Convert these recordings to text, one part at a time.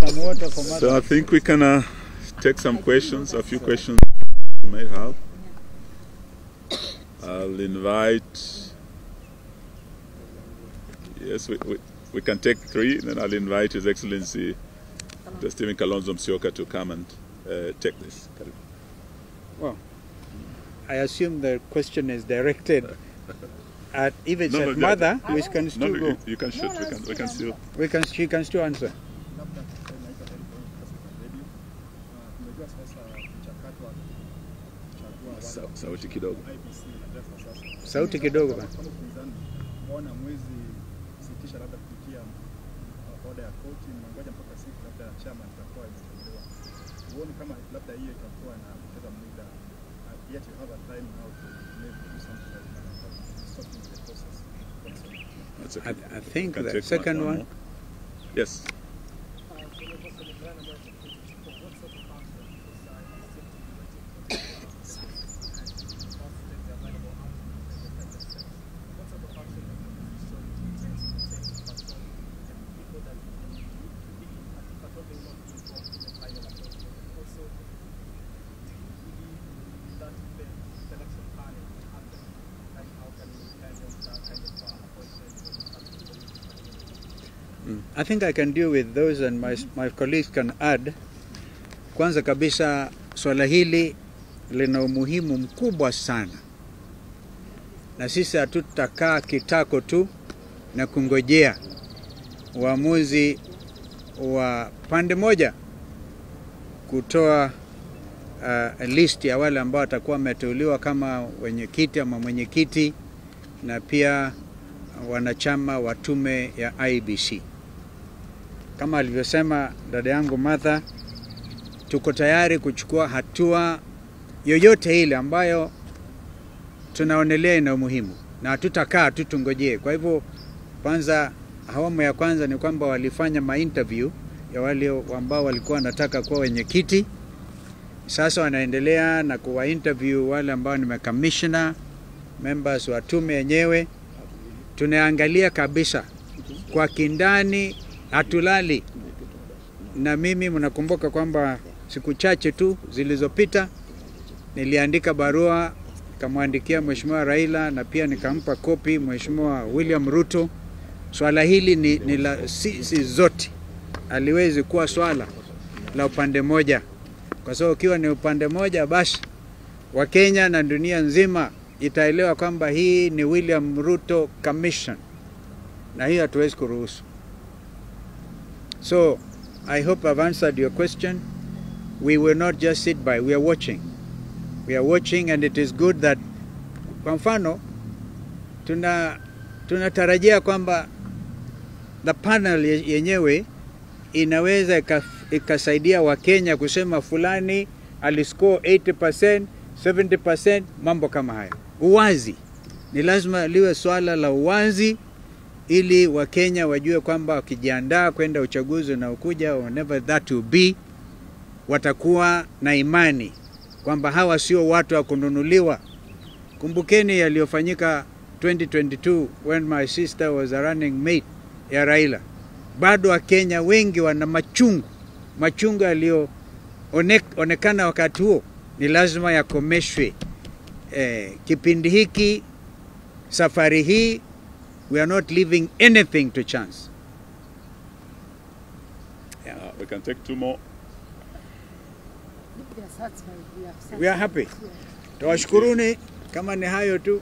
Some water for mother. So I think we can take some questions, a few questions you might have. I'll invite, yes, we can take three, then I'll invite His Excellency Dr. Stephen Kalonzo Musyoka to come and take this. Well, I assume the question is directed at, if it's No, at no, mother, we can still No, go. you can shoot, we can still. She can still answer. Labda naitwa Eric Owen kutoka Radio. Tumejua sasa mchakato wa kuchagua wale Sauti kidogo. IEBC inaendelea kwa sasa. Sauti kidogo bana. Kama upinzani, mbona hamwezi sitisha labda kupitia oda ya koti, mnangoja mpaka siku labda chama itakuwa imechaguliwa? Huoni kama labda hiyo itakuwa na kupoteza muda? Yet you have a time now to maybe do something like stopping the process. That's okay. I think Can the take second one. more. Yes. What sort of action is said to be waiting for the and the available arguments and the steps? What sort of action does the opposition intend to take if at all the people that will be, if at all they will not be involved in the final appointment? And also, do you believe that the selection panel will actually carry out an independent kind of appointment when it comes to the I think I can deal with those and my colleagues can add. Kwanza kabisa, swala hili lina umuhimu mkubwa sana, na sisi hatutakaa kitako tu na kungojea uamuzi wa pande moja kutoa list ya wale ambao watakuwa wameteuliwa kama wenyekiti ama mwenyekiti na pia wanachama wa tume ya IEBC. Kama alivyosema dada yangu Martha, tuko tayari kuchukua hatua yoyote ile ambayo tunaonelea ina umuhimu na hatutakaa tu tungojee. Kwa hivyo, kwanza, awamu ya kwanza ni kwamba walifanya ma-interview ya wale ambao walikuwa wanataka kuwa wenyekiti. Sasa wanaendelea na kuwa interview wale ambao ni makamishna members wa tume yenyewe. Tunaangalia kabisa kwa kindani, hatulali. Na mimi mnakumbuka kwamba siku chache tu zilizopita niliandika barua, nikamwandikia Mheshimiwa Raila na pia nikampa kopi Mheshimiwa William Ruto. Swala hili ni la sisi zote, haliwezi kuwa swala la upande moja, kwa sababu ukiwa ni upande moja, basi Wakenya na dunia nzima itaelewa kwamba hii ni William Ruto Commission, na hiyo hatuwezi kuruhusu. So I hope I've answered your question. We will not just sit by, we are watching. We are watching and it is good that, kwa mfano, tunatarajia kwamba the panel yenyewe inaweza ikasaidia Wakenya kusema fulani aliscore 80%, 70%, mambo kama hayo. Uwazi ni lazima liwe swala la uwazi ili Wakenya wajue kwamba wakijiandaa kwenda uchaguzi unaokuja, whenever that will be, watakuwa na imani kwamba hawa sio watu wa kununuliwa. Kumbukeni yaliyofanyika 2022 when my sister was a running mate ya Raila. Bado Wakenya wengi wana machungu, machungu yaliyoonekana wakati huo ni lazima yakomeshwe. Kipindi hiki, safari hii, we are not leaving anything to chance. Yeah. We can take two more. We are satisfied. We are satisfied. We are happy. Yeah. Tawashukuruni kama ni hayo tu.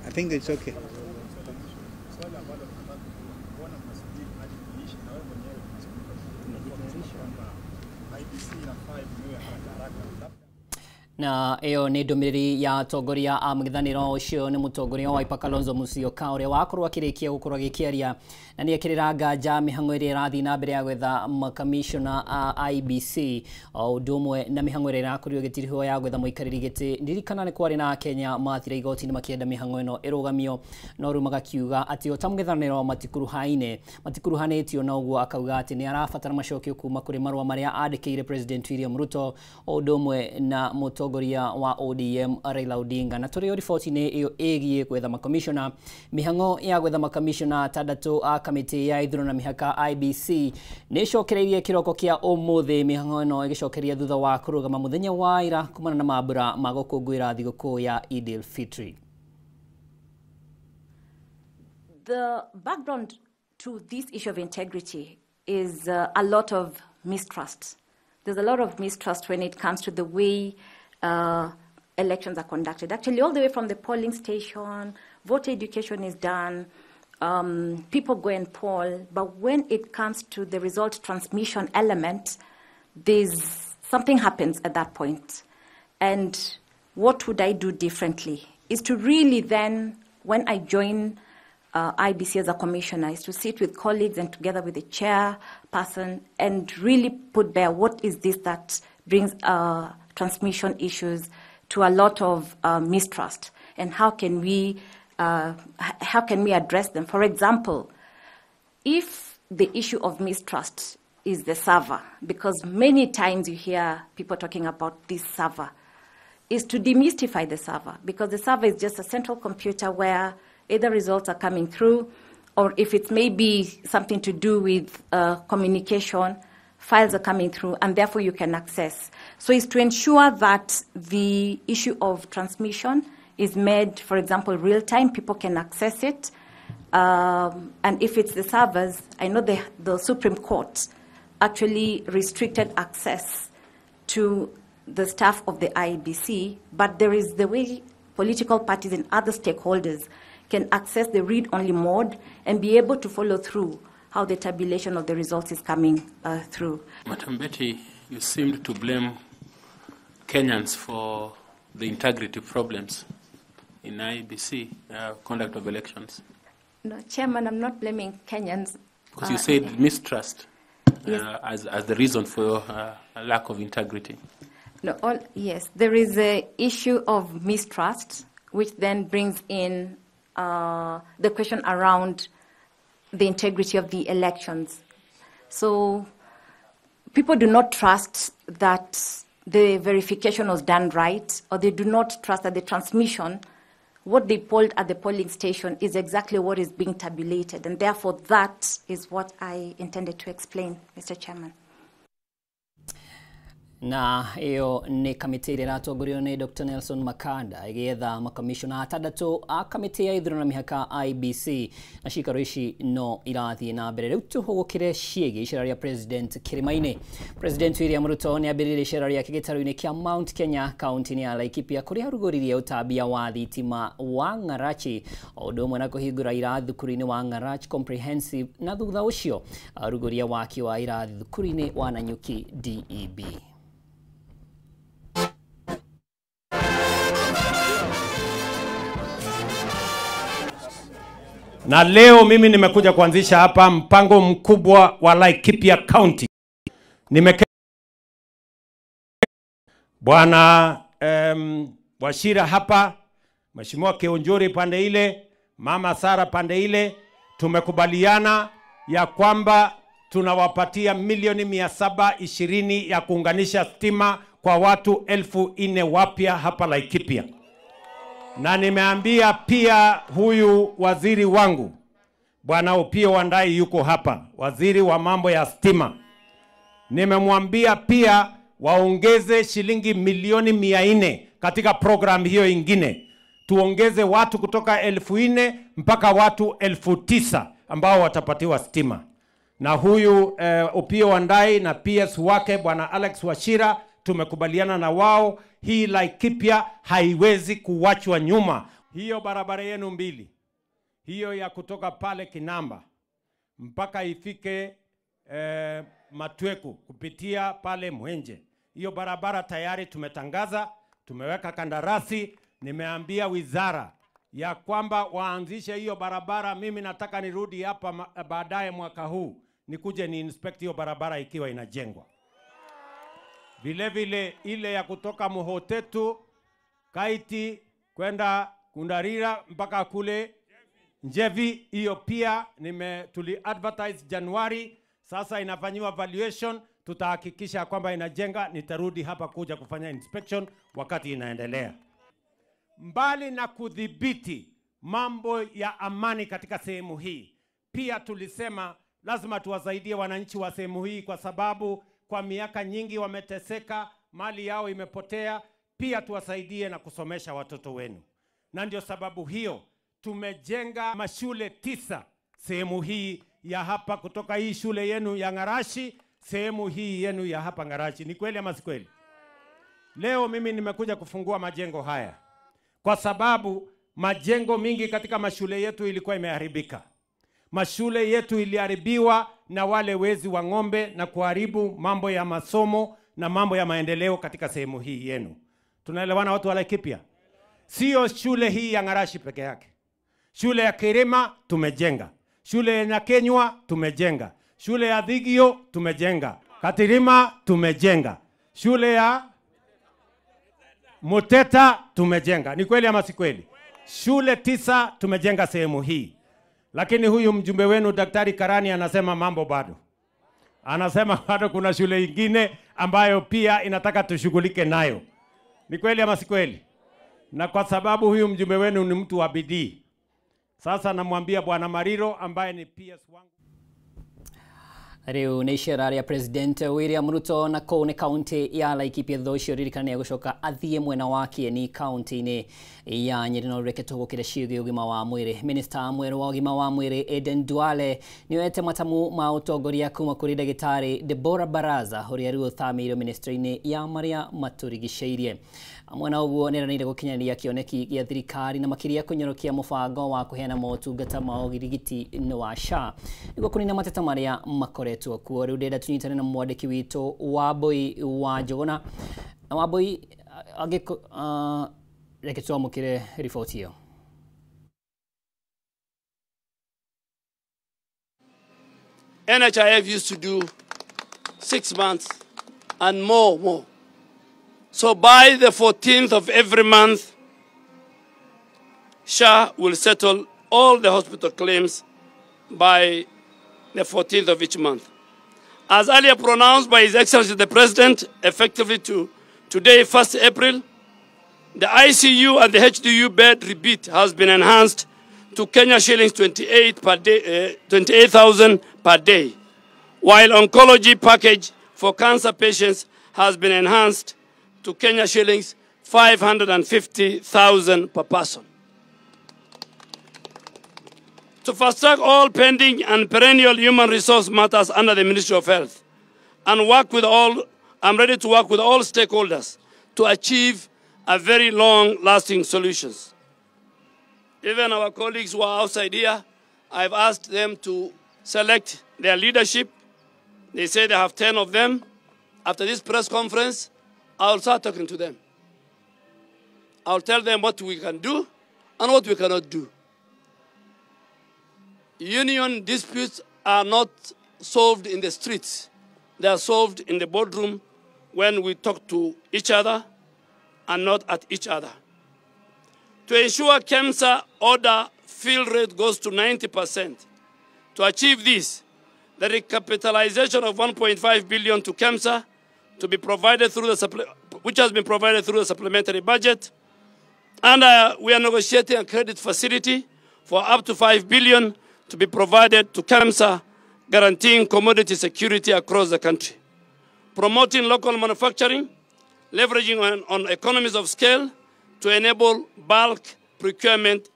I think it's okay. Swali ambalo tunataka kujua, mbona mnasubiri hadi iishe na wewe mwenyewe unazungumza kwamba IEBC inafaa ibuniwe haraka haraka, labda Na ĩyo nĩ ndũmĩrĩri ya atongoria a mũng'ethanĩro. Ũcio nĩ mũtongoria wa Wiper Kalonzo Musyoka, ũrĩa wakorwo akĩrĩkia gũkorwo agĩkĩaria na nĩ ekĩrĩra nganja mĩhang'o ĩrĩa ĩrathiĩ na mbere ya gwetha makamishona a IEBC, o ũndũ ũmwe na mĩhang'o ĩrĩa ĩrakorirwo ĩgĩtirihwo ya gwetha mũikarĩri gĩtĩ. Ndirikana nĩ kwarĩ na Akenya mathire igoti-inĩ makĩenda mĩhang'o ĩno ĩrũgamio, no rĩu magakiuga atĩ o ta mũng'ethanĩro matikuruhaine, matikuruhanĩtio na ũguo. Akauga atĩ nĩ arabatara macokio kuma kũrĩ marũa marĩa andĩkĩire President William Ruto o ũndũ ũmwe na mũtongoria mũtongoria wa ODM Raila Odinga. Na tũrĩ o riboti-inĩ ĩyo ĩgiĩ gwetha makomishona, mĩhang'o ya gwetha makamishona atandatũ a kamĩtĩ ya ithurano na mĩhaka IBC nĩ ĩcokereirie kĩroko kĩa ũmũthĩ. Mĩhang'o ĩno ĩgĩcokeria thutha wa kũrũgama mũthenya wa ira kumana na mambura ma gũkũngũĩra thigũkũ ya Eid al-Fitr. The background to this issue of integrity is a lot of mistrust. There's a lot of mistrust when it comes to the way elections are conducted. Actually, all the way from the polling station, voter education is done, people go and poll, but when it comes to the result transmission element, there's something happens at that point. And what would I do differently is to really then, when I join IBC as a commissioner, is to sit with colleagues and together with the chairperson and really put bare what is this that brings transmission issues to a lot of mistrust, and how can we address them? For example, if the issue of mistrust is the server, because many times you hear people talking about this server, is to demystify the server, because the server is just a central computer where either results are coming through, or if it's maybe something to do with communication, files are coming through, and therefore you can access. So it's to ensure that the issue of transmission is made, for example, real time, people can access it. And if it's the servers, I know the Supreme Court actually restricted access to the staff of the IEBC, but there is the way political parties and other stakeholders can access the read-only mode and be able to follow through how the tabulation of the results is coming through. Madam Betty, you seemed to blame Kenyans for the integrity problems in IEBC, conduct of elections. No, Chairman, I'm not blaming Kenyans. Because you said mistrust, yes, as the reason for lack of integrity. No, yes, there is an issue of mistrust, which then brings in the question around the integrity of the elections. So people do not trust that the verification was done right, or they do not trust that the transmission, what they polled at the polling station, is exactly what is being tabulated. And therefore, that is what I intended to explain, Mr. Chairman. Na iyo ni kamĩtĩ ĩrĩa ĩratongorio nĩ Dr. Nelson Makanda ĩgĩetha makamishona atandatũ a kamĩtĩ ya ithurano na mĩhaka IBC, na cikaro ici no irathiĩ na mbere. Rĩu tũhũgũkĩre ciĩgiĩ icera rĩa President Kĩrĩma-inĩ. President William Ruto nĩ ambĩrĩirie icera rĩake gĩtarũ-inĩ kĩa Mount Kenya kaunti-inĩ ya Laikipia, kũrĩa arugũririe ũtambia wa thitima wa Ng'arachi o ũndũ ũmwe na kũhingũra irathi thukuru-inĩ wa Ng'arachi Comprehensive, na thutha ũcio arugũria waki wa irathi thukuru-inĩ wa Nanyuki DEB. Na leo mimi nimekuja kuanzisha hapa mpango mkubwa wa Laikipia County. Bwana Wachira hapa, Mheshimiwa Kionjuri pande ile, Mama Sara pande ile, tumekubaliana ya kwamba tunawapatia milioni 720 ya kuunganisha stima kwa watu 4,000 wapya hapa Laikipia. Na nimeambia pia huyu waziri wangu, Bwana Opiyo Wandayi yuko hapa, waziri wa mambo ya stima. Nimemwambia pia waongeze shilingi milioni 400 katika program hiyo ingine. Tuongeze watu kutoka 4,000 mpaka watu 9,000 ambao watapatiwa stima. Na huyu Opiyo Wandayi na PS wake Bwana Alex Wachira tumekubaliana na wao, hii Laikipia haiwezi kuwachwa nyuma. Hiyo barabara yenu mbili, hiyo ya kutoka pale Kinamba mpaka ifike Matweku kupitia pale Mwenje, hiyo barabara tayari tumetangaza, tumeweka kandarasi. Nimeambia wizara ya kwamba waanzishe hiyo barabara. Mimi nataka nirudi hapa baadaye mwaka huu nikuje ni inspect hiyo barabara ikiwa inajengwa. Vile vile ile ya kutoka Muhotetu Kaiti kwenda Kundarira mpaka kule Njevi, hiyo pia tuli advertise Januari, sasa inafanyiwa valuation. Tutahakikisha kwamba inajenga. Nitarudi hapa kuja kufanya inspection wakati inaendelea. Mbali na kudhibiti mambo ya amani katika sehemu hii, pia tulisema lazima tuwasaidie wananchi wa sehemu hii, kwa sababu kwa miaka nyingi wameteseka, mali yao imepotea. Pia tuwasaidie na kusomesha watoto wenu. Na ndio sababu hiyo tumejenga mashule 9 sehemu hii ya hapa, kutoka hii shule yenu ya Ngarashi, sehemu hii yenu ya hapa Ngarashi. Ni kweli ama si kweli? Leo mimi nimekuja kufungua majengo haya kwa sababu majengo mingi katika mashule yetu ilikuwa imeharibika. Mashule yetu iliharibiwa na wale wezi wa ng'ombe na kuharibu mambo ya masomo na mambo ya maendeleo katika sehemu hii yenu. Tunaelewana watu wa Laikipia? Sio shule hii ya Ngarashi peke yake. Shule ya Kirima tumejenga. Shule ya Nyakenywa tumejenga. Shule ya Dhigio tumejenga. Katirima tumejenga. Shule ya Muteta tumejenga. Ni kweli ama si kweli? Shule 9 tumejenga sehemu hii. Lakini huyu mjumbe wenu Daktari Karani anasema mambo bado. Anasema bado kuna shule nyingine ambayo pia inataka tushughulike nayo. Ni kweli ama si kweli? Na kwa sababu huyu mjumbe wenu ni mtu wa bidii, sasa namwambia Bwana Mariro ambaye ni PS wangu. Rĩu nĩ icera rĩa President William Ruto na kũu nĩ kaunti ya Laikipia. Thutha ũcio ririkana nĩ egũcoka athiĩ mwena wa Kieni kaunti-inĩ ya Nyeri. No reke tũgũkĩre ciĩgiĩ ũgima wa mwĩrĩ. Minista mwerũ wa ũgima wa mwĩrĩ Aden Duale nĩoete matamu ma ũtongoria kuma kũrĩ ndagĩtarĩ Deborah Baraza ũrĩa rĩu ũthamĩirio ministry-inĩ ya marĩa matũrigicĩirie. Hamwe na ũguo nĩeranĩire gũkinyanĩria kĩoneki gĩa thirikari na makĩria kũnyorokia mũbango wa kũheana motungata ma ũrigiti wa SHA nĩguo kũnina mateta marĩa makoretwo kuo. Rĩu ndĩrenda tũnyitane na mwandĩki witũ Wambui wa Njũgũna. Na Wambui, reke twamũkĩre riboti ĩyo. NHIF used to do 6 months and more. So by the 14th of every month, SHA will settle all the hospital claims by the 14th of each month. As earlier pronounced by His Excellency the President, effectively to today, 1st April, the ICU and the HDU bed rebate has been enhanced to Kenya shillings 28,000 per day, while oncology package for cancer patients has been enhanced to Kenya shillings 550,000 per person. To fast track all pending and perennial human resource matters under the Ministry of Health, and work with all, I'm ready to work with all stakeholders to achieve a very long-lasting solutions. Even our colleagues who are outside here, I've asked them to select their leadership. They say they have 10 of them. After this press conference, I'll start talking to them. I'll tell them what we can do and what we cannot do. Union disputes are not solved in the streets. They are solved in the boardroom when we talk to each other and not at each other. To ensure KEMSA order fill rate goes to 90%. To achieve this, the recapitalization of 1.5 billion to KEMSA to be provided through the which has been provided through the supplementary budget, and we are negotiating a credit facility for up to 5 billion to be provided to KEMSA, guaranteeing commodity security across the country, promoting local manufacturing, leveraging on economies of scale to enable bulk procurement,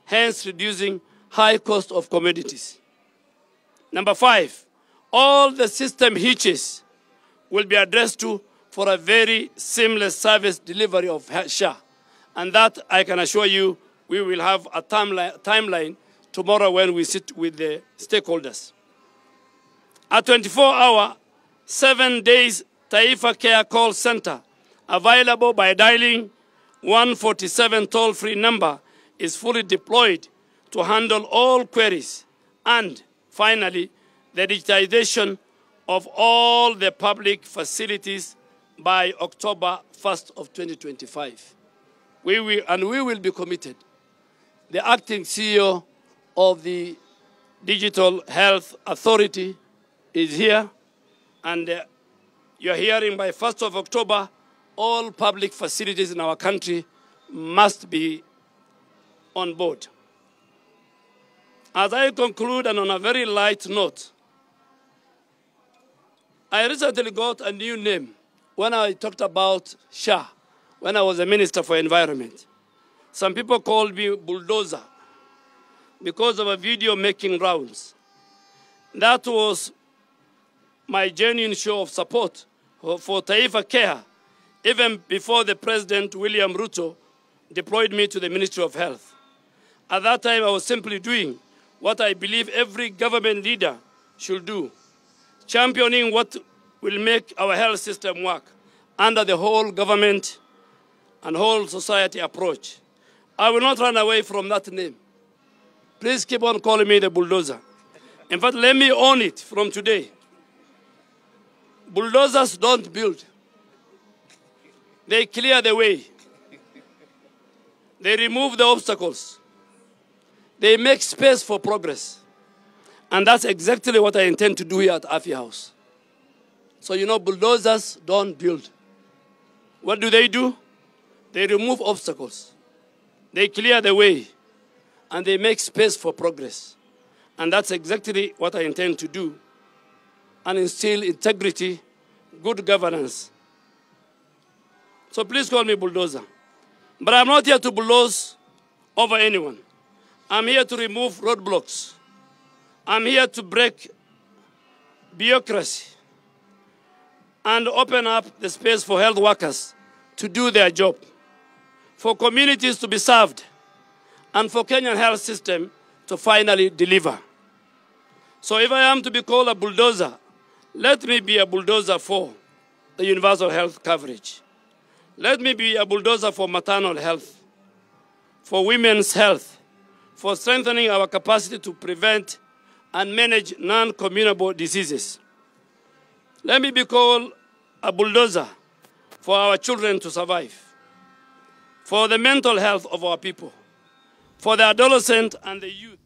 hence reducing high cost of commodities. Number 5, all the system hitches will be addressed to for a very seamless service delivery of SHA. And that, I can assure you, we will have a timeline tomorrow when we sit with the stakeholders. A 24-hour, 7 days Taifa Care Call Center, available by dialing 147 toll-free number, is fully deployed to handle all queries. And finally, the digitization of all the public facilities by October 1st of 2025. We will be committed. The acting CEO of the Digital Health Authority is here, and You are hearing by 1st of October, all public facilities in our country must be on board. As I conclude, and on a very light note, I recently got a new name when I talked about SHA, when I was a Minister for Environment. Some people called me Bulldozer because of a video making rounds. That was my genuine show of support for TaifaCare, even before the President, William Ruto, deployed me to the Ministry of Health. At that time, I was simply doing what I believe every government leader should do, championing what will make our health system work under the whole government and whole society approach. I will not run away from that name. Please keep on calling me the bulldozer. In fact, let me own it from today. Bulldozers don't build. They clear the way. They remove the obstacles. They make space for progress. And that's exactly what I intend to do here at Afya House. So, you know, bulldozers don't build. What do? They remove obstacles. They clear the way. And they make space for progress. And that's exactly what I intend to do, and instill integrity, good governance. So please call me bulldozer. But I'm not here to bulldoze over anyone. I'm here to remove roadblocks. I'm here to break bureaucracy and open up the space for health workers to do their job, for communities to be served, and for Kenyan health system to finally deliver. So if I am to be called a bulldozer, let me be a bulldozer for the universal health coverage. Let me be a bulldozer for maternal health, for women's health, for strengthening our capacity to prevent and manage non-communicable diseases. Let me be called a bulldozer for our children to survive, for the mental health of our people, for the adolescent and the youth.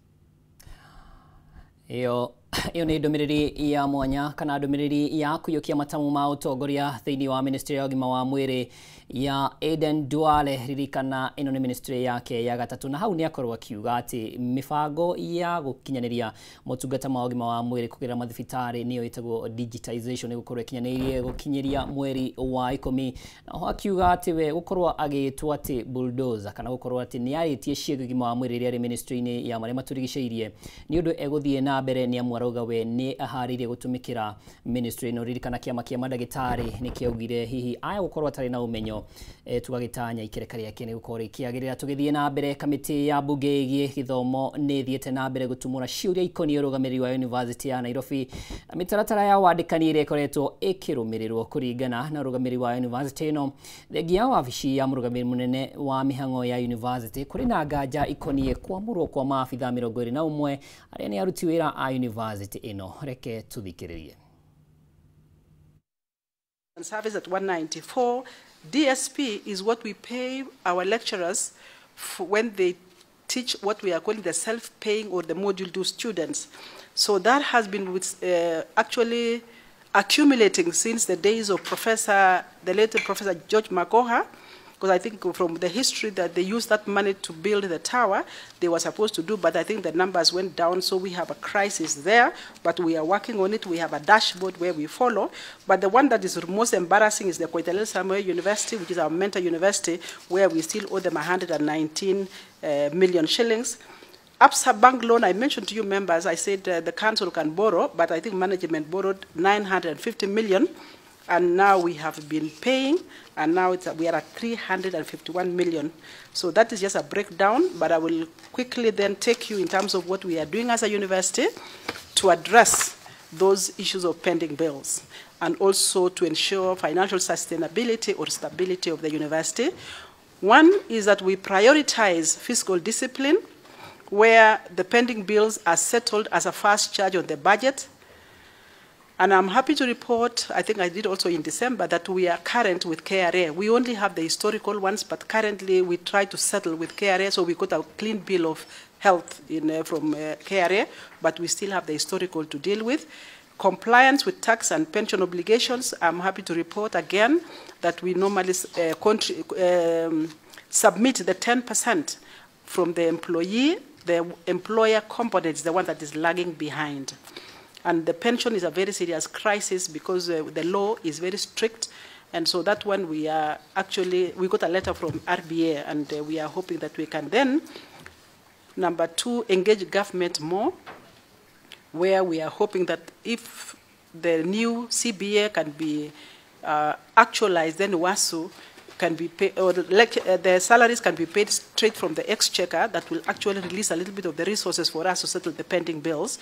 Ĩyo nĩ ndũmĩrĩri ya mwanya kana ndũmĩrĩri ya kũiyũkia matamu ma ũtongoria thĩinĩ wa ministry ya ũgima wa mwĩrĩ ya Aden Duale. Ririkana ĩno nĩ ministry yake ya gatatũ, na hau nĩ akorwo akiuga atĩ mĩbango ya gũkinyanĩria motungata ma ũgima wa mwĩrĩ kũgerera mathibitarĩ nĩyo ĩtagwo digitization ĩgũkorwo ĩkinyanĩirie gũkinyĩria mweri wa 10, na ho akiuga atĩ we gũkorwo agĩtwo atĩ bulldozer kana gũkorwo atĩ nĩ arĩtie ciĩgiĩ ũgima wa mwĩrĩ rĩrĩa arĩ ministry-inĩ ya marĩa matũrigicĩirie nĩ ũndũ egũthiĩ na mbere nĩ amu arauga we nĩ aharĩirie gũtũmĩkĩra ministry ĩno. Ririkana kĩama kĩa mandagĩtarĩ nĩ kĩaugire hihi aya gũkorwo atarĩ na ũmenyo tũgagĩtanya ikereka rĩake nĩ gũkorwo rĩkĩagĩrĩra. Tũgĩthiĩ na mbere, kamĩtĩ ya mbunge ĩgiĩ gĩthomo nĩ ĩthiĩte na mbere gũtumũra ciũria ikoniĩ ũrũgamĩrĩri wa University ya Nairobi na mĩtaratara ya wandĩkani ĩrĩa ĩkoretwo ĩkĩrũmĩrĩrwo kũringana na ũrũgamĩrĩri wa university ĩno. Thengia wabici ya mũrũgamĩrĩri mũnene wa mĩhang'o ya university, kũrĩ na nganja ikoniĩ kwamũrwo kwa maabithaa 21 arĩa nĩ aruti wĩra a university ĩno. Reke tũthikĩrĩrie. Service at 194. DSP is what we pay our lecturers for when they teach what we are calling the self-paying or the module 2 students. So that has been with, actually accumulating since the days of the late Professor George Magoha, because I think from the history that they used that money to build the tower, they were supposed to do, but I think the numbers went down, so we have a crisis there, but we are working on it. We have a dashboard where we follow, but the one that is most embarrassing is the Koitalel Samoei University, which is our mentor university, where we still owe them 119 million shillings. Absa Bank loan, I mentioned to you members, I said the council can borrow, but I think management borrowed 950 million, and now we have been paying, and now we are at 351 million. So that is just a breakdown, but I will quickly then take you in terms of what we are doing as a university to address those issues of pending bills and also to ensure financial sustainability or stability of the university. One is that we prioritize fiscal discipline, where the pending bills are settled as a first charge on the budget. And I'm happy to report, I think I did also in December, that we are current with KRA. We only have the historical ones, but currently we try to settle with KRA, so we got a clean bill of health from KRA, but we still have the historical to deal with. Compliance with tax and pension obligations, I'm happy to report again that we normally submit the 10% from the employee. The employer component is the one that is lagging behind. And the pension is a very serious crisis because the law is very strict. And so that one we are actually, we got a letter from RBA, and we are hoping that we can then, number two, engage government more, where we are hoping that if the new CBA can be actualized, then WASU can be paid, or the salaries can be paid straight from the exchequer. That will actually release a little bit of the resources for us to settle the pending bills.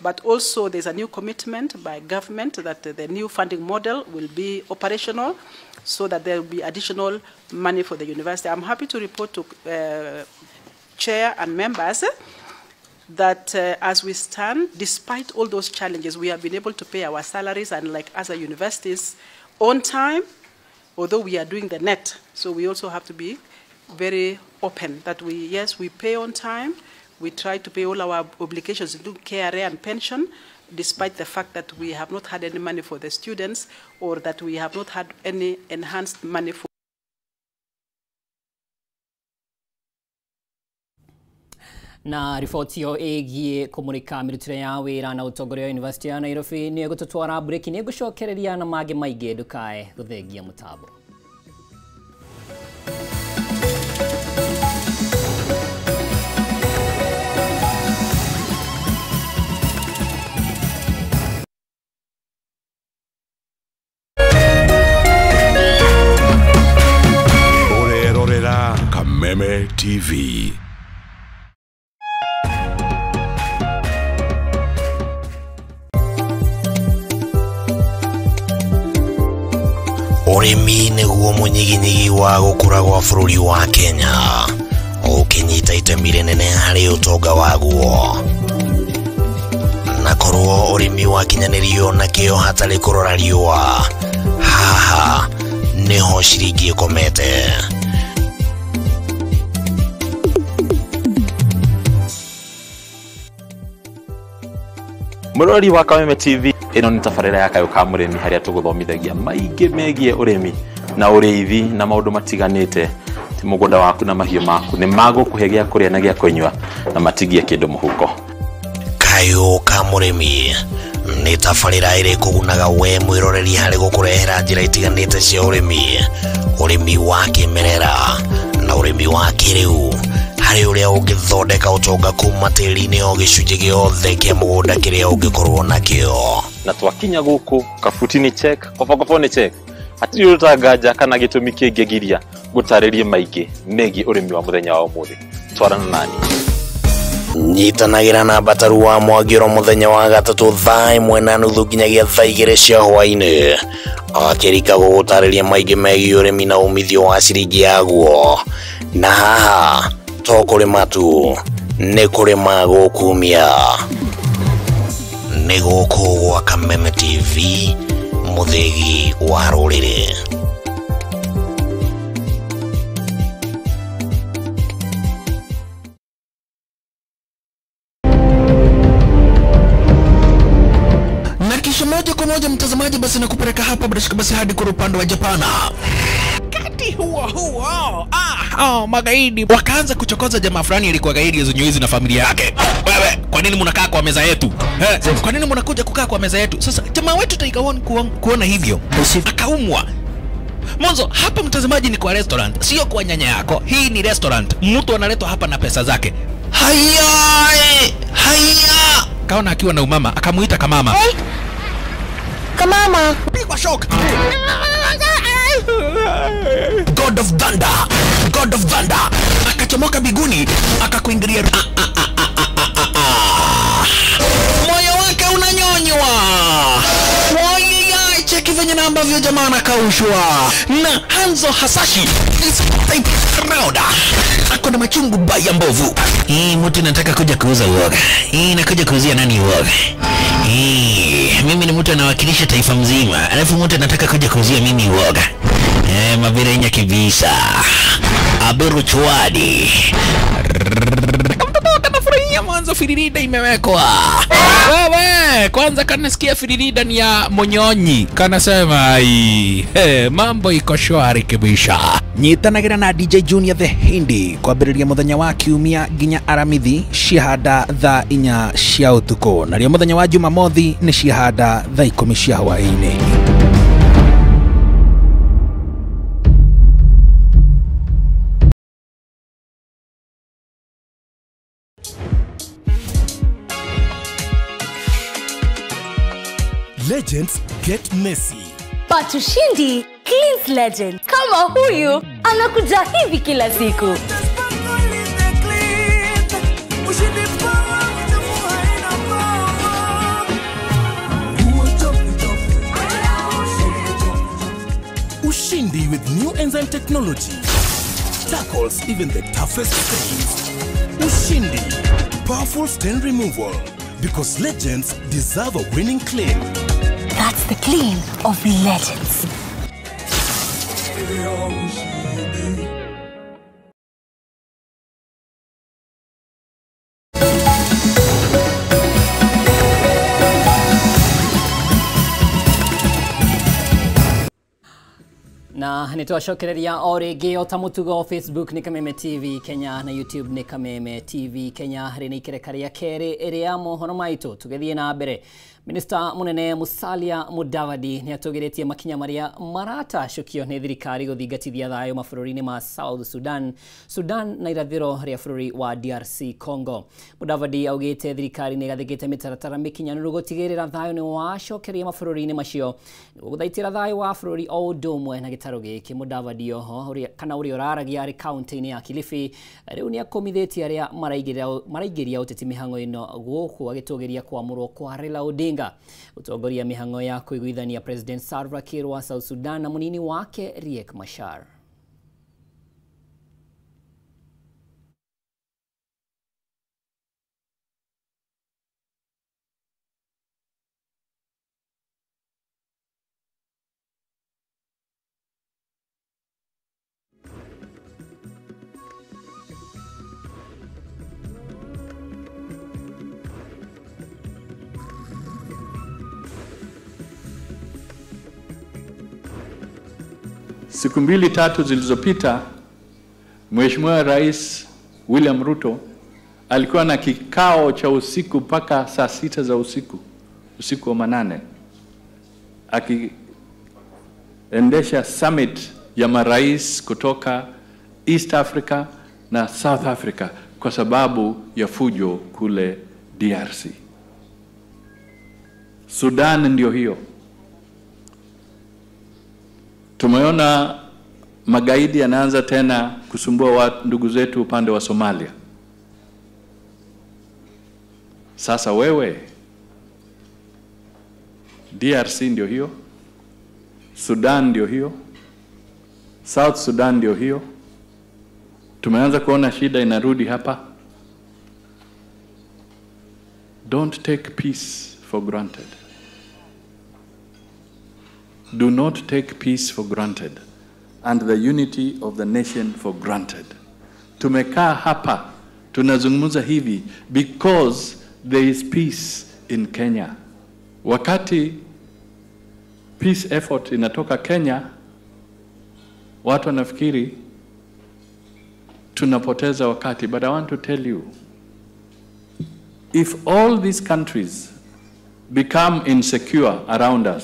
But also there's a new commitment by government that the new funding model will be operational so that there will be additional money for the university. I'm happy to report to chair and members that as we stand, despite all those challenges, we have been able to pay our salaries and like other universities on time, although we are doing the net. So we also have to be very open that we, yes, we pay on time. We try to pay all our obligations, including KRA and pension, despite the fact that we have not had any money for the students or that we have not had any enhanced money for. Na riboti ĩyo ĩgiĩ kũmũrĩka mĩrutĩre ya wĩra na ũtongoria wa University ya Nairobi nĩ ĩgũtũtwara breki, nĩ ĩgũcokereria na mangĩ maingĩ, ndũkae gũthengia mũtambo. Ũrerorera Kameme TV. Ũrĩmi nĩguo mũnyiginyigi wa gũkũra gwa bũrũri wa Kenya, ũkĩnyita itemi rĩnene harĩ ũtonga waguo. Na korwo ũrĩmi wakinyanĩrio na kĩo hatarĩ kũrora riũa, haha nĩho ciringi ĩkomete. Mũrori wa Kameme TV, ĩno nĩ tabarĩra ya Kayũ ka Mũrĩmi harĩa tũgũthomithagia maingĩ megiĩ ũrĩmi na ũrĩithi na maũndũ matiganĩte. Ti mũgũnda waku na mahiũ maku nĩ magũkũhe gĩa kũrĩa na gĩa kũnyua na matigie kĩndũ mũhuko. Kayũ ka Mũrĩmi nĩ tabarĩra ĩrĩ kũgunaga we mwĩroreri harĩ gũkũrehera njĩra itiganĩte cia ũrĩmi, ũrĩmi wa kĩmerera na ũrĩmi wa kĩrĩu, harĩ ũrĩa ũngĩthondeka ũtonga kuma tĩri-inĩ o gĩcunjĩ gĩothe kĩa mũgũnda kĩrĩa ũngĩkorwo nakĩo. Na twakinya gũkũ kabuti nĩ check, kobokobo nĩ check, hatirĩ ũtanganja kana gĩtũmi kĩngĩgiria gũtarĩrie maingĩ megiĩ ũrĩmi wa mũthenya wa ũmũthĩ. Twarana nani. Nyitanagĩra na Mbataru wa Mwangĩro mũthenya wa gatatũ thaa 1:30 nginyagia thaa 2 cia hwaĩ-inĩ, akĩrika gũgũtarĩria maingĩ megiĩ ũrĩmi na umithio wa ciringi yaguo. Na haha to kũrĩma tu, nĩ kũrĩma gũkumia. Nĩ gũkũ gwa Kameme TV, mũthĩgi wa rũrĩrĩ. Na kisha moja kwa moja mtazamaji, basi nakupeleka hapa bila basi hadi kwa upande wa Japana. Wakati huo huo, magaidi wakaanza kuchokoza jamaa fulani alikuwa gaidi Zunyuizi na familia yake. Wewe, kwa nini mnakaa kwa meza yetu? Kwa nini mnakuja kukaa kwa meza yetu? Sasa jamaa wetu Tiger One kuona hivyo akaumwa. Mwanzo hapa mtazamaji ni kwa restaurant, sio kwa nyanya yako. Hii ni restaurant. Mtu analetwa hapa na pesa zake. Haya! Haya! Kaona akiwa na umama, akamuita kamama. Hey. Kamama. Pigwa shock. God of Thunder, God of Thunder akachomoka biguni, akakuingilia. Moyo wake unanyonywa. Moyo, cheki venye na ambavyo jamaa anakaushwa na Hanzo Hasashi. This type round ako na machungu baya mbovu. Hii mtu nataka kuja kuuza uoga. Hii nakuja kuuzia nani uoga? Hii mimi ni mtu anawakilisha taifa mzima, alafu mtu anataka kuja kuuzia mimi uoga. Mabirenya kibisa. Abiru chwadi. Mtoto anafurahia. Ya mwanzo firirida imewekwa. Wewe kwanza kanasikia firirida ni ya Monyonyi. Kanasema ai, hey, mambo iko shwari kibisha. Nyitanagira na DJ Junior the Hindi kwambĩrĩria mũthenya wa kiumia nginya aramithi ciahanda thaa 4 cia ũtukũ, nario mũthenya wa Jumamothi nĩ ciahanda thaa 10 cia hwaĩ-inĩ. Legends get messy. But Ushindi cleans legend. Kama huyu anakuja hivi kila siku. Ushindi with new enzyme technology tackles even the toughest stains. Ushindi, powerful stain removal, because legends deserve a winning clean. That's the clean of legends. Na nitwacokereria o rĩngĩ o ta mũtugo Facebook nĩ Kameme TV Kenya na YouTube nĩ Kameme TV Kenya. Rĩ nĩ ikereka rĩa kerĩ rĩa mohoro maitũ. Tũgĩthiĩ na mbere, Minista munene Musalia Mudavadi nĩ atũgĩrĩtie makinya marĩa maratacũkio nĩ thirikari gũthingatithia thayũ mabũrũri-inĩ ma South Sudan, Sudan na irathĩro rĩa bũrũri wa DRC Congo. Mudavadi augĩte thirikari nĩ ĩgathĩkĩte mĩtaratara mĩkinyanĩru gũtigĩrĩra thayũ nĩ wacokeria mabũrũri-inĩ macio nĩguo gũthaitĩra thayũ wa bũrũri o ũndũ ũmwe na gĩtarũ gĩkĩ. Mudavadi oho kana ũrĩa ũraragia arĩ kaunti-inĩ ya Kilifi rĩu nĩ akũmithĩtie arĩa maraingĩria ũteti mĩhang'o ĩno gũkũ agĩtũgĩria kwamũrwo kwa Raila Odinga utongoria mĩhang'o ya kũiguithania President Salva Kiir wa South Sudan na mũnini wake Riek Machar. Siku mbili tatu zilizopita, Mheshimiwa Rais William Ruto alikuwa na kikao cha usiku mpaka saa 6 za usiku, usiku wa manane, akiendesha summit ya marais kutoka East Africa na South Africa kwa sababu ya fujo kule DRC. Sudan ndio hiyo. Tumeona magaidi yanaanza tena kusumbua ndugu zetu upande wa Somalia. Sasa wewe, DRC ndio hiyo, Sudan ndio hiyo, South Sudan ndio hiyo. Tumeanza kuona shida inarudi hapa. Don't take peace for granted. Do not take peace for granted and the unity of the nation for granted. Tumekaa hapa, tunazungumza hivi because there is peace in Kenya. Wakati peace effort inatoka Kenya, watu wanafikiri tunapoteza wakati. But I want to tell you, if all these countries become insecure around us,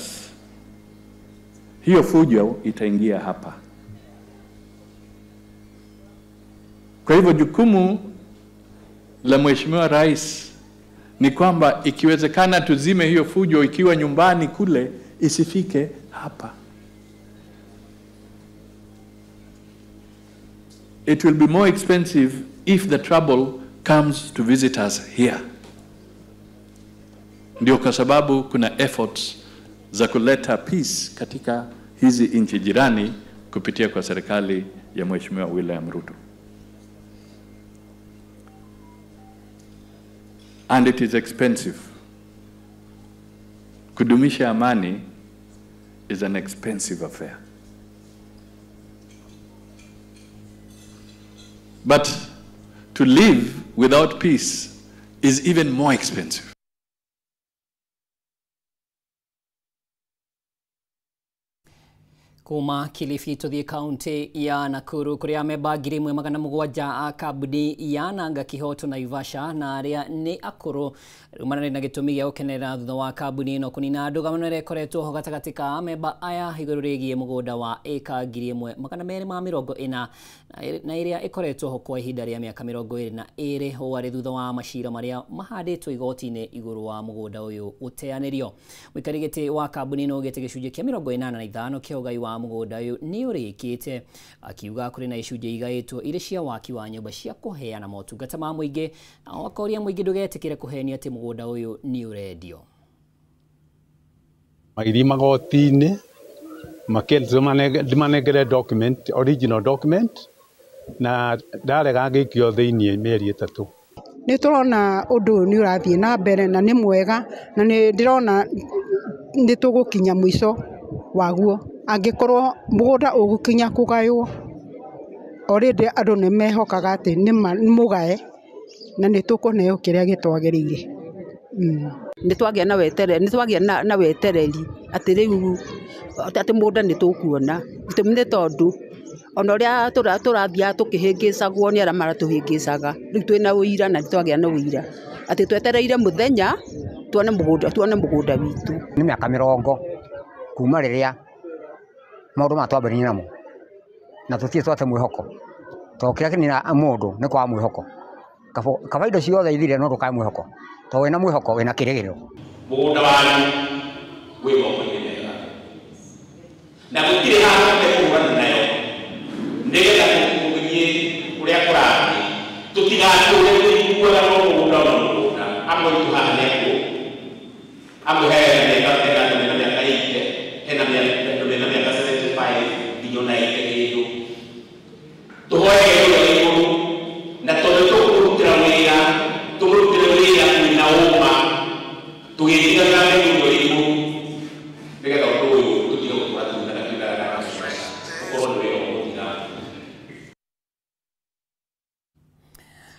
hiyo fujo itaingia hapa. Kwa hivyo jukumu la Mheshimiwa Rais ni kwamba ikiwezekana tuzime hiyo fujo ikiwa nyumbani kule, isifike hapa. It will be more expensive if the trouble comes to visit us here. Ndio kwa sababu kuna efforts za kuleta peace katika hizi nchi jirani kupitia kwa serikali ya Mheshimiwa William Ruto. And it is expensive. Kudumisha amani is an expensive affair. But to live without peace is even more expensive. Kuma Kilifi tuthie kaunti ya Nakuru kuria amemba 1700 a kambuni ya Nanga Kihoto Naivasha na aria ni akuru riu mararĩ na gĩtũmi gĩa gũkenerera thutha wa kambuni ĩno kũnina ndũgamano ĩrĩa ĩkoretwo ho gatagatĩ ka amemba aya igũrũ rĩgiĩ mũgũnda wa ĩka 1240 na ĩrĩa ĩkoretwo ho kwa ihinda rĩa mĩaka 22 ũũ arĩ thutha wa macira marĩa mahandĩtwo igoti-inĩ igũrũ wa mũgũnda ũyũ ũteanĩrio. Mũikari gĩtĩ wa kambuni ĩno augĩte gĩcunjĩ kĩa 85 kĩa ũgai wa mũgũnda ũyũ nĩ ũrĩkĩte, akiuga kũrĩ na icunjĩ igaĩtwo irĩ cia waki wa nyũmba cia kũheana motungata ma mũingĩ na akoria mũingĩ ndũgetĩkĩre kũhenio atĩ mũgũnda ũyũ nĩ ũrendio. Magĩthiĩ magoti-inĩ makĩmanengere document, original document, na ndarega ngĩikio thĩiniĩ mĩeri 3. Nĩ tũrona ũndũ ũyũ nĩ ũrathiĩ na mbere na nĩ mwega na nĩ ndĩrona nĩ tũgũkinya mũico waguo. Angĩkorwo mũgũnda ũgũkinya kũgaywo, already andũ nĩ mehokaga atĩ nĩ mũgae na nĩ tũkũneo kĩrĩa gĩtwagĩrĩire. Nĩ twagĩa na wetereri, nĩ twagĩa na wetereri atĩ rĩu atĩ mũgũnda nĩ tũkuona. Gĩtũmi nĩ tondũ ona ũrĩa tũrathiaga tũkĩhĩngĩcagwo nĩ arĩa maratũhĩngĩcaga, rĩu twĩna ũira na nĩ twagĩa na ũira atĩ twetereire mũthenya tuone mũgũnda witũ. Nĩ mĩaka 40 kuma rĩrĩa maũndũ maya twambĩrĩirie namo na tũtirĩ twate mwĩhoko, tondũ kĩrĩa kĩnina mũndũ nĩ kwaga mwĩhoko. Kaba indo ciothe ithire no ndũkae mwĩhoko, tondũ wĩna mwĩhoko wĩna kĩrĩgĩrĩro. Mũgũnda wanyu wĩ moko-inĩ mega na gũtirĩ handũ tũkũhũrana nayo nĩgetha tũgĩthiĩ ũrĩa kũrathiĩ tũtigatũre tũiguaga no mũgũnda no mũgũnda. Amwe aitũ haha nĩ akũrũ, amwe hena mĩaka mena mĩaka 80, hena andũ mena mĩaka 75 nginya ona 80 kĩndũ. Tũhoege ũrĩa wĩ igũrũ na tondũ tũkũmũrutĩra wĩra, tũmũrutĩre wĩra wĩna ũma tũgĩtigaga Ngai ũrĩa wĩ igũrũ nĩgetha ũndũ ũyũ tũtige gũtũra tuunaga kiugaga ũkorwo nĩ wĩra ũgũthira.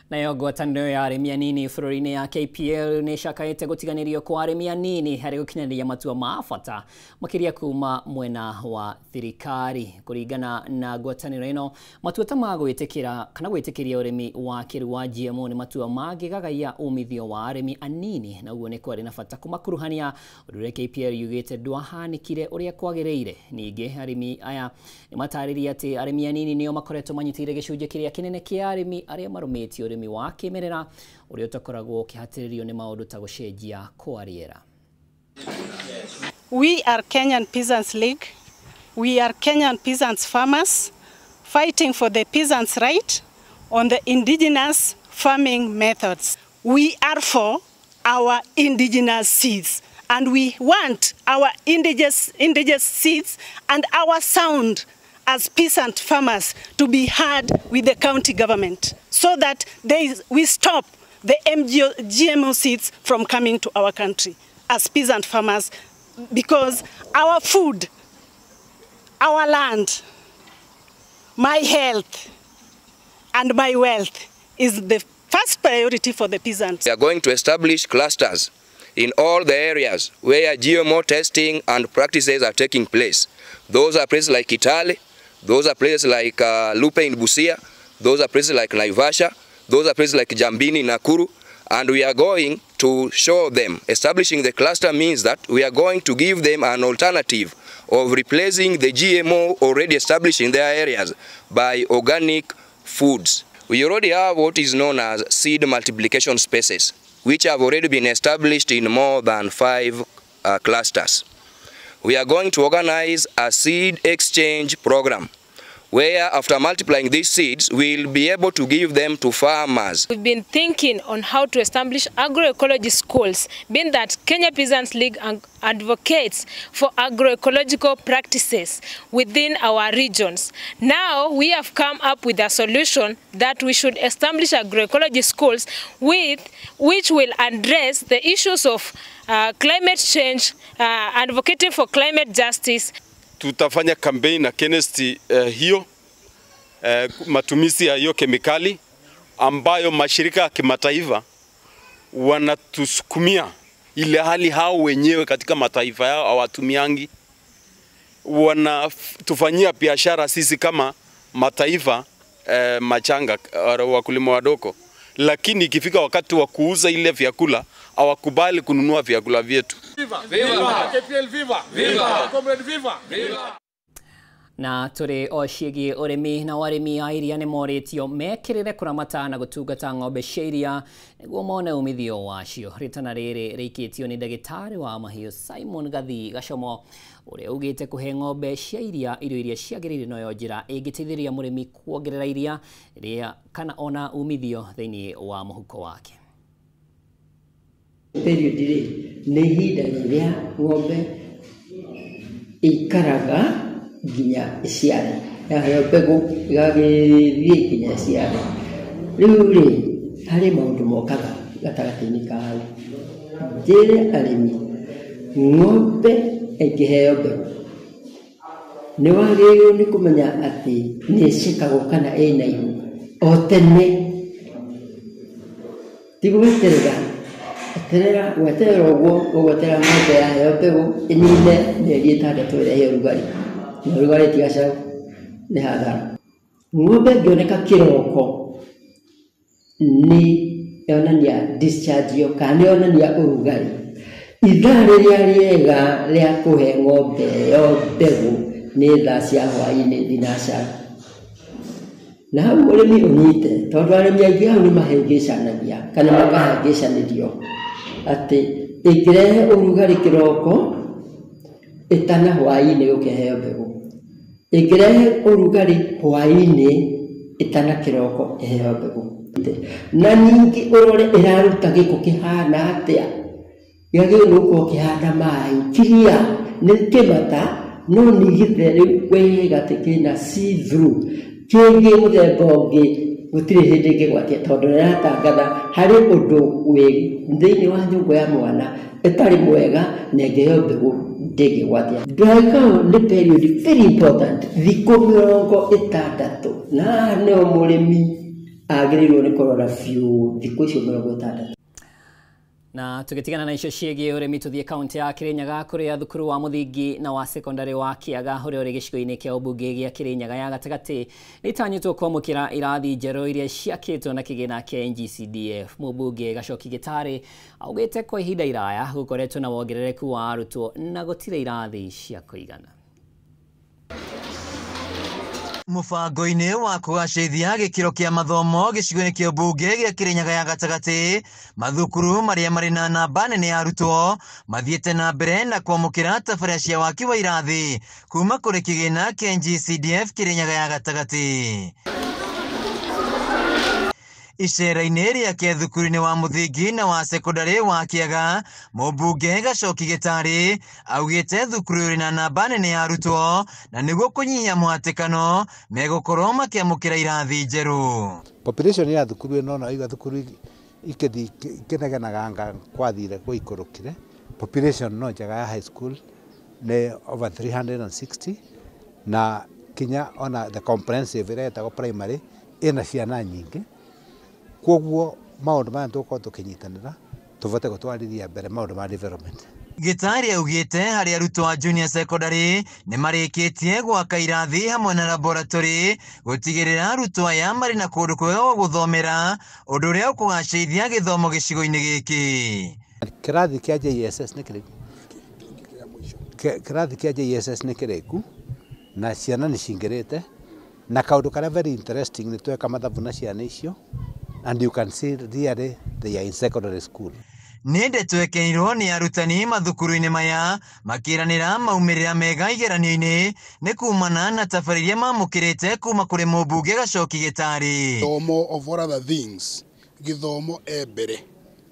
Nayo ngwatanĩro ya arĩmi anini bũrũri-inĩ ya KPL nĩ ĩcakaĩte gũtiganĩrio kwa arĩmi anini harĩ gũkinyanĩria matua ma bata makĩria kuma mwena wa thirikari. Kũringana na ngwatanĩro ĩno, matua ta ma gwĩtĩkĩra kana gwĩtĩkĩria ũrĩmi wa kĩrĩu wa GMO nĩ matua mangĩgagaia umithio wa arĩmi anini, na ũguo nĩ kwarĩ na bata kũmakuruhania, ũndũ ũrĩa KPL yugĩte ndwahanĩkire ũrĩa kwagĩrĩire. Ningĩ arĩmi aya nĩ matarĩria atĩ arĩmi anini nĩo makoretwo manyitĩrĩire gĩcunjĩ kĩrĩa kĩnene kĩa arĩmi arĩa marũmĩtie ũrĩmi wa kĩmerera ũrĩa ũtakoragwo ũkĩhatĩrĩrio nĩ maũndũ ta gũcenjia kwa rĩera. We are Kenyan Peasants League. We are Kenyan peasants farmers fighting for the peasants' right on the indigenous farming methods. We are for our indigenous seeds, and we want our indigenous seeds and our sound as peasant farmers to be heard with the county government so that we stop the GMO seeds from coming to our country as peasant farmers, because our food, our land, my health, and my wealth is the first priority for the peasants. We are going to establish clusters in all the areas where GMO testing and practices are taking place. Those are places like Kitale, those are places like Lupe in Busia, those are places like Naivasha, those are places like Jambini in Nakuru, and we are going to show them. Establishing the cluster means that we are going to give them an alternative of replacing the GMO already established in their areas by organic foods. We already have what is known as seed multiplication spaces, which have already been established in more than 5 clusters. We are going to organize a seed exchange program where after multiplying these seeds, we'll be able to give them to farmers. We've been thinking on how to establish agroecology schools, being that Kenya Peasants League advocates for agroecological practices within our regions. Now we have come up with a solution that we should establish agroecology schools with which will address the issues of climate change, advocating for climate justice. Tutafanya campaign against hiyo matumizi ya hiyo kemikali ambayo mashirika ya kimataifa Wanatusukumia ile hali hao wenyewe katika mataifa yao hawatumiangi. Wanatufanyia biashara sisi kama mataifa machanga, wakulima wadogo. Lakini ikifika wakati wa kuuza ile vyakula hawakubali kununua vyakula vyetu. Viva! Viva! KPL viva! Viva! Comrade viva! Viva! Na tũrĩ o ciĩgiĩ ũrĩmi na arĩmi a iria nĩ morĩtio mekĩrĩre kũramata na gũtungata ng'ombe cia iria nĩguo mone umithio wacio. Rĩtana rĩrĩ rĩikĩtio nĩ ndagĩtarĩ wa mahiũ Simon Gathii Gachomo ũrĩa ugĩte kũhe ng'ombe cia iria irio iria ciagĩrĩire noyo njĩra ĩngĩteithĩrĩria mũrĩmi kuongerera iria rĩa kana ona umithio thĩinĩ wa mũhuko wake. Period rĩ nĩ ihinda rĩrĩa ng'ombe ĩikaraga nginya ĩciare, yaheo mbegũ ĩgagĩthiĩ nginya ĩciare. Rĩu rĩ harĩ maũndũ mokaga gatagatĩ-inĩ ka hau. Njĩre arĩmi, ng'ombe ĩngĩheo mbegũ nĩ wagĩrĩirwo nĩ kũmenya atĩ nĩ ĩcekagwo kana ĩna ihu o tene, ti gweterera eterera gweterera ũguo ũgweterera ng'ombe yaheo mbegũ ĩnine mĩeri 6 ĩrehe ũrugarĩ. Ũrugarĩ ti gacaũ nĩ hathara. Ng'ombe ĩngĩoneka kĩroko nĩ yonania discharge ĩyo kana nĩ yonania ũrugarĩ. Ithaa rĩrĩa rĩega rĩa kũhe ng'ombe ĩyo mbegũ nĩ thaa cia hwaĩ-inĩ thinacara. Na hau mũrĩmi ũnyite, tondũ arĩmi aingĩ hau nĩ mahĩngĩcanagia kana makahĩngĩcanĩrio atĩ ĩngĩrehe ũrugarĩ kĩroko ĩtana hwaĩ-inĩ gũkĩheo mbegũ, ĩngĩrehe ũrugarĩ hwaĩ-inĩ ĩtana kĩroko ĩheo mbegũ. Na ningĩ ũrore ĩraruta gĩko kĩhana atĩa, gĩagĩrĩirwo nĩ gũkorwo kĩhana maĩ kiria nĩ kĩmata no nĩ gĩtheru wega atĩ kĩna see through. Kĩngĩ mũthemba ũngĩ gũtirĩ hĩndĩ ĩngĩgwatia tondũ nĩratangatha harĩ ũndũ wĩ thĩinĩ wa nyũngũ ya mwana ĩtarĩ mwega na ĩngĩheo mbegũ ndĩngĩgwatia. Dry cow nĩ period very important, thikũ 60, na haha nĩho mũrĩmi agĩrĩirwo nĩ kũrora biũ thikũ icio 60. Na tugitigana na icio ciĩgiĩ ũrĩmi tũthiĩ kaunti ya Kirinyaga kũrĩa thukuru wa mũthingi na wa sekondari wa Kiaga ũrĩa ũrĩ gĩcigo-inĩ kĩa ũmbunge gĩa Kirinyaga ya gatagatĩ nĩ itanyĩtwo kwamũkĩra irathi njerũ iria ciakĩtwo na kĩgĩna kĩa NGCDF. Mũmbunge Gacoki Gĩtarĩ augĩte kwa ihinda iraya gũkoretwo na wongerereku wa arutwo na gũtirĩ irathi cia kũigana. Mũbango-inĩ wa kũgacĩrithia gĩkĩro kĩa mathomo gĩcigo-inĩ kĩa ũmbunge gĩa Kirinyaga ya gatagatĩ, mathukuru marĩa marĩ na namba nene ya arutwo mathiĩte na mbere na kwamũkĩra tabarĩra cia waki wa irathi kuma kũrĩ kĩgĩna kĩa NGCDF Kirinyaga ya gatagatĩ. Icera-inĩ rĩake thukuru-inĩ wa mũthingi na wa sekondari wa Kiaga, mũmbunge Gacoki Gĩtarĩ augĩte thukuru ũrĩ na namba nene ya arutwo na nĩguo kũnyihia mũhatĩkano megũkorwo makĩamũkĩra irathi njerũ. Population ya thukuru ĩno na iga thukuru ikĩthi ikĩnegenaga kwathire gũikũrũkire. Population no njega ya high school nĩ over 360 na kinya ona the comprehensive ĩrĩa ĩtagwo primary ĩna ciana nyingĩ. Koguo maũndũ maya tũgũkorwo tũkĩnyitanĩra tũvote gũtwarithia mbere maũndũ ma development. Gĩtarĩ augĩte harĩ arutwo a junior secondary nĩ marĩkĩtie gwaka irathi hamwe na laboratory gũtigĩrĩra arutwo aya marĩ na kũndũ kwega gwa gũthomera, ũndũ ũrĩa ũkũgacĩrithia gĩthomo gĩcigo-inĩ gĩkĩ. Kĩrathi kĩa JSS nĩ kĩrĩku? Kĩrathi kĩa JSS nĩ kĩrĩku na ciana nĩ cingĩrĩte na kaũndũ karĩa very interesting nĩ tweka mathabu na ciana icio and you can see really they are in secondary school. Nĩ ndeto ĩkenirwo nĩ arutani mathukuru-inĩ maya makĩranĩra maumĩrĩra mega igeranio-inĩ nĩ kumana na tabarĩra iria mamũkĩrĩte kuma kũrĩ mũmbunge Gacoki Gĩtarĩ. Gĩthomo of all other things, gĩthomo e mbere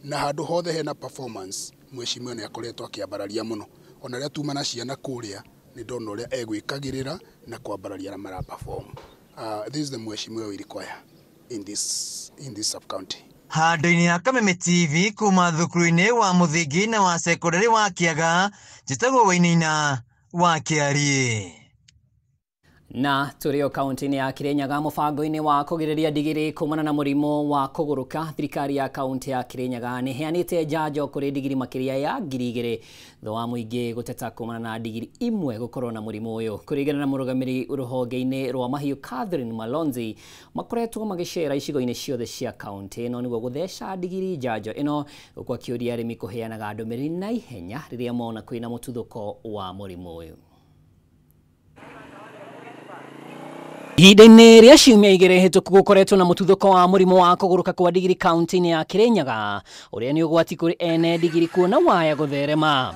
na handũ hothe hena performance mheshimiwa nĩ akoretwo akĩambararia mũno ona rĩrĩa tuma na ciana kũrĩa nĩ ndona ũrĩa egwĩkagĩrĩra na kwambararia arĩa mara perform. This is the mheshimiwa we require in this sub-county. Handũ-inĩ ha Kameme TV kuma thukuru-inĩ wa mũthingi na wa sekondari wa Kiaga, njĩtagwo Wainaina wa Kĩariĩ. Na tũrĩ o kaunti-inĩ ya Kirinyaga mũbango-inĩ wa kũgirĩrĩria ndigiri kumana na mũrimũ wa kũgũrũka, thirikari ya kaunti ya Kirinyaga nĩ ĩheanĩte njanjo kũrĩ ndigiri makĩria ya 2000 thutha wa mũingĩ gũteta kumana na ndigiri imwe gũkorwo na mũrimũ ũyũ. Kũringana na mũrũgamĩrĩri rũhonge-inĩ rwa mahiũ Catherine Malonzi, makoretwo magĩcera icigo-inĩ ciothe cia kaunti ĩno nĩguo gũtheca ndigiri njanjo ĩno, gũkũ akĩũria arĩmi kũheanaga ndũmĩrĩri na ihenya rĩrĩa mona kwĩna mũtuthũko wa mũrimũ ũyũ. Ihinda-inĩ rĩa ciumia igĩrĩ hĩtũku gũkoretwo na mũtuthũko wa mũrimũ wa kũgũrũka kwa ndigiri kaunti-inĩ ya Kirinyaga, ũrĩa nĩ ũgwati kũrĩ ene ndigiri kuona waya gũtherema.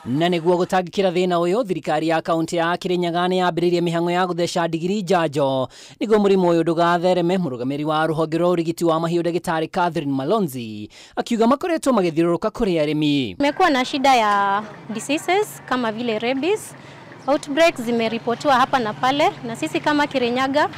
Na nĩguo gũtangĩkĩra thĩna ũyũ, thirikari ya kaunti ya Kirinyaga nĩ yambĩrĩirie mĩhang'o ya gũtheca ndigiri njanjo nĩguo mũrimũ ũyũ ndũgathereme. Mũrũgamĩrĩri wa rũhonge rwa ũrigiti wa mahiũ ndagĩtarĩ Catherine Malonzi akiuga makoretwo magĩthiũrũrũka kũrĩ arĩmi. Kumekuwa na shida ya diseases kama vile rabies. Outbreaks zimeripotiwa hapa na pale, na sisi kama Kirinyaga,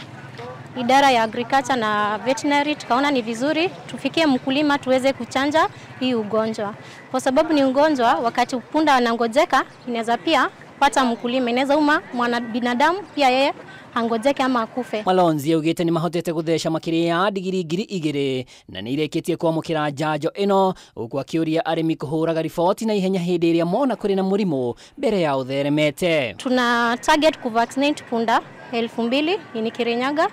idara ya agriculture na veterinary, tukaona ni vizuri tufikie mkulima tuweze kuchanja hii ugonjwa. Kwa sababu ni ugonjwa wakati punda anangojeka inaweza pia pata mkulima, inaweza uma mwana binadamu pia yeye angojeke ama akufe. Malonzi augite ni mahotete gutheca makiria ya ndigiri 2000 na ni ireketie kwamukira njanjo ino, huku akiuria arimi kuhuraga riboti na ihenya hindi iria mona kuri na murimu mbere ya utheremete. Tuna target kuvaccinate punda 2000 ni Kirinyaga.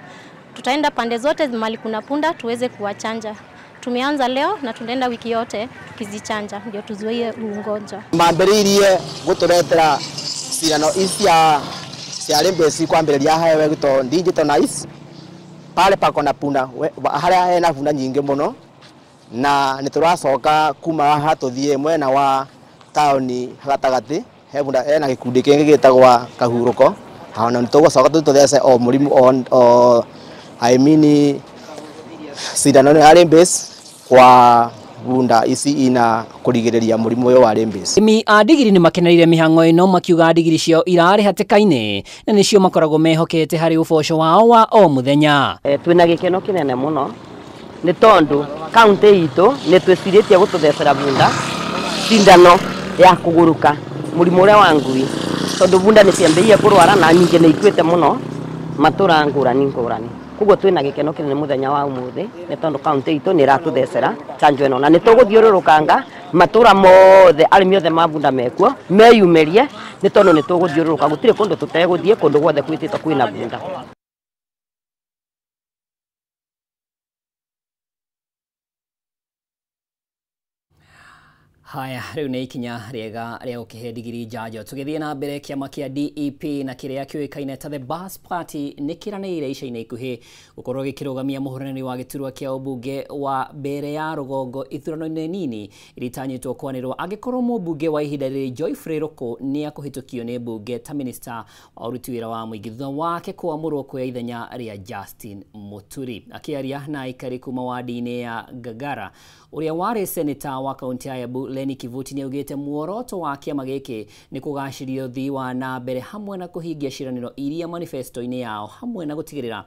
Tutaenda pande zote mahali kuna punda tuweze kuwachanja. Tumeanza leo na tunaenda wiki yote tukizichanja ndio tuzuie ugonjwa. Mambiririe guturetera cirano icia cia rabies kwambiriria hewe gito digital nice pale pako na punda haria hena punda nyingi muno, na nituracoka kuma haha tuthie mwena wa taoni gatagati he punda hena gikundi kingi gitagwa kahuruko hana nitugucoka tuthece o murimu o I mean cindano ya rabies kwa bunda ici ina kurigiriria murimu uyu wa rabies. Arĩmi a ndigiri nĩ makenereire mĩhang'o ĩno makiuga ndigiri ciao irarĩ hatĩka-inĩ na nĩcio makoragwo mehokete harĩ ũboco wao wa o mũthenya. Twĩna gĩkeno kĩnene mũno nĩ tondũ kaunti itũ nĩ twĩcirĩtie gũtũthecera bunda cindano ya kũgũrũka mũrimũ ũrĩa wa ngui, tondũ bunda nĩ ciambĩrĩirie kũrwara na nyingĩ nĩ ikuĩte mũno matũra ngũrani ngũrani. Koguo twina gĩkeno kĩnene mũthenya wa ũmũthĩ nĩ tondũ kaunti itũ nĩ ĩratũthecera chanjo ĩno, na nĩ tũgũthiũrũrũkanga matũra mothe, arĩmi othe ma bunda mekuo meyumĩrie nĩ tondũ nĩ tũgũthiũrũrũka, gũtirĩ kũndũ tũtegũthiĩ, kũndũ guothe kwĩtĩtwo kwĩna bunda. Haya, rĩu nĩ ikinya rĩega rĩa gũkĩhe ndigiri njanjo. Tũgĩthiĩ na mbere, kĩama kĩa DEP na kĩrĩa kĩũĩkaine ta The Bus Party nĩ kĩranĩire ica-inĩ ikuhĩ gũkorwo gĩkĩrũgamia mũhũranĩri wa gĩturwa kĩa ũmbunge wa mbere ya rũgongo ithurano-inĩ nini iria itanyĩtwo kwanĩrĩrwo angĩkorwo mũmbunge wa ihinda rĩrĩ Geoffrey Ruku nĩ akũhĩtũkio nĩ mbunge ta minista wa ũruti wĩra wa mũingĩ thutha wake kũamũrwo kuoya ithenya rĩa Justin Muturi. Akĩaria na aikari kuma wadi-inĩ ya Ngagara, ũrĩa warĩ seneta wa kaunti ya Embu Lenny Kivuti nĩ augĩte muoroto wa kĩama gĩkĩ nĩ kũgacĩria ũthii wa na mbere hamwe na kũhingia ciĩranĩro iria manifesto-inĩ yao hamwe na gũtigĩrĩra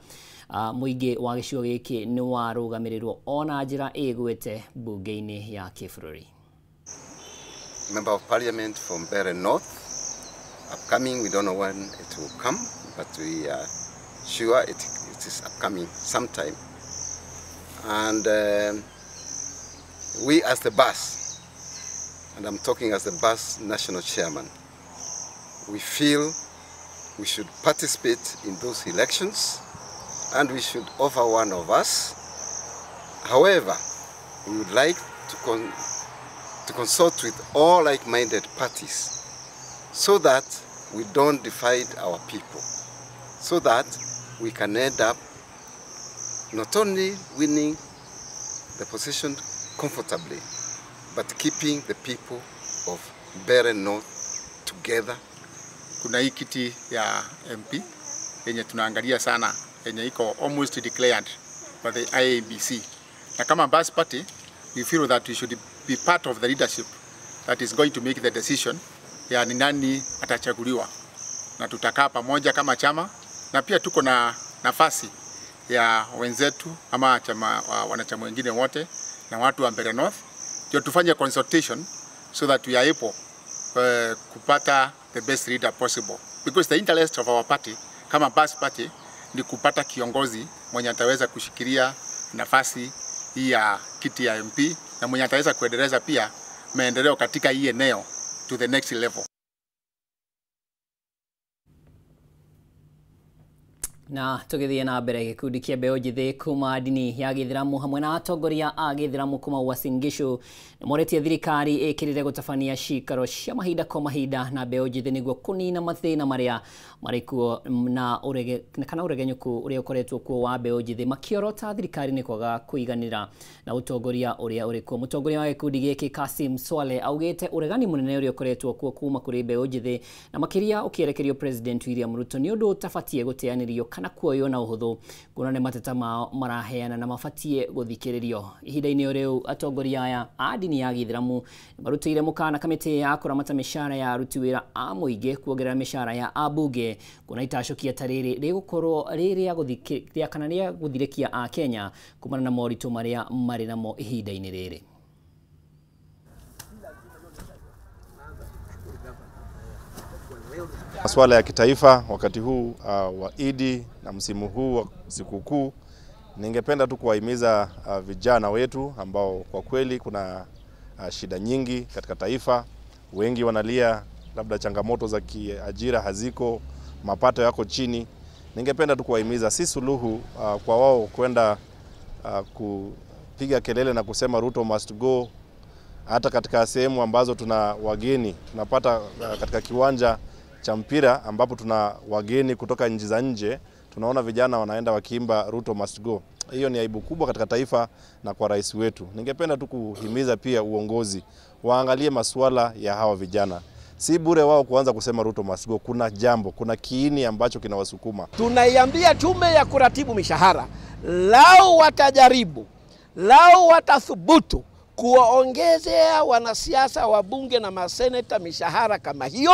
mũingĩ wa gĩcigo gĩkĩ nĩ warũgamĩrĩrwo ona njĩra ĩgwĩte mbunge-inĩ ya kĩbũrũri. Member of Parliament from Mbeere North, upcoming, we don't know when it will come, but we are sure it is upcoming sometime. And we as the bus, and I'm talking as the bus national chairman, we feel we should participate in those elections and we should offer one of us. However, we would like to consult with all like-minded parties so that we don't divide our people, so that we can end up not only winning the position comfortably, but keeping the people of Mbeere North together. Kuna hii kiti ya MP yenye tunaangalia sana, yenye iko almost declared by the IEBC. Na kama Bus Party, we feel that we should be part of the leadership that is going to make the decision ya ni nani atachaguliwa. Na tutakaa pamoja kama chama, na pia tuko na nafasi ya wenzetu ama chama, wanachama wengine wote na watu wa Mbeere North, ndio tufanye consultation so that we are able kupata the best leader possible, because the interest of our party kama Bas Party ni kupata kiongozi mwenye ataweza kushikilia nafasi hii ya kiti ya MP na mwenye ataweza kuendeleza pia maendeleo katika hii eneo to the next level. Na tugithie na mbere gikundi kia mbeu njithi kuma ndini ya githiramu hamwe na atongoria a githiramu kuma Uasin Gishu nimoretie thirikari ikirire gutabania cikaro cia mahinda kwa mahinda na mbeu njithi niguo kunina mathina maria mari kuo na urege kana uregenyuku uria ukoretwo kuo wa mbeu njithi makiorota thirikari ni kwaga kuiganira na utongoria uria uri kuo. Mutongoria wa gikundi giki Kasim Swale augite uregani munene uria ukoretwo kuo kuma kuri mbeu njithi na makiria ukierekerio President William Ruto ni undu utabatie guteanirio kana kuoywo na uhuthu kuona nĩ mateta mao maraheana na mabatie guthikiririo. Ihinda-inĩ rĩu atongoria aya a ndini ya githiramu marutĩire mũkana kamĩtĩ ya kũramata mĩcara ya aruti wĩra a mũingĩ kuongerera mĩcara ya ambunge kuona itacũkia ta rĩrĩ rĩgũkorwo rĩ rĩa kana rĩa gũthirĩkia a Kenya kumana na moritũ marĩa marĩ namo ihinda-inĩ rĩrĩ. Masuala ya kitaifa wakati huu wa Idi na msimu huu wa sikukuu, ningependa tu kuwahimiza vijana wetu ambao kwa kweli kuna shida nyingi katika taifa. Wengi wanalia labda changamoto za kiajira haziko, mapato yako chini. Ningependa tu kuwahimiza, si suluhu kwa wao kwenda kupiga kelele na kusema Ruto must go. Hata katika sehemu ambazo tuna wageni, tunapata katika kiwanja cha mpira ambapo tuna wageni kutoka nchi za nje, tunaona vijana wanaenda wakiimba Ruto must go. Hiyo ni aibu kubwa katika taifa na kwa rais wetu. Ningependa tu kuhimiza pia uongozi waangalie masuala ya hawa vijana. Si bure wao kuanza kusema Ruto must go. Kuna jambo, kuna kiini ambacho kinawasukuma. Tunaiambia tume ya kuratibu mishahara, lao watajaribu, lao watathubutu kuwaongezea wanasiasa, wabunge na maseneta mishahara kama hiyo,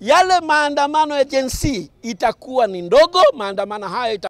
yale maandamano ya Gen Z itakuwa ni ndogo, maandamano hayo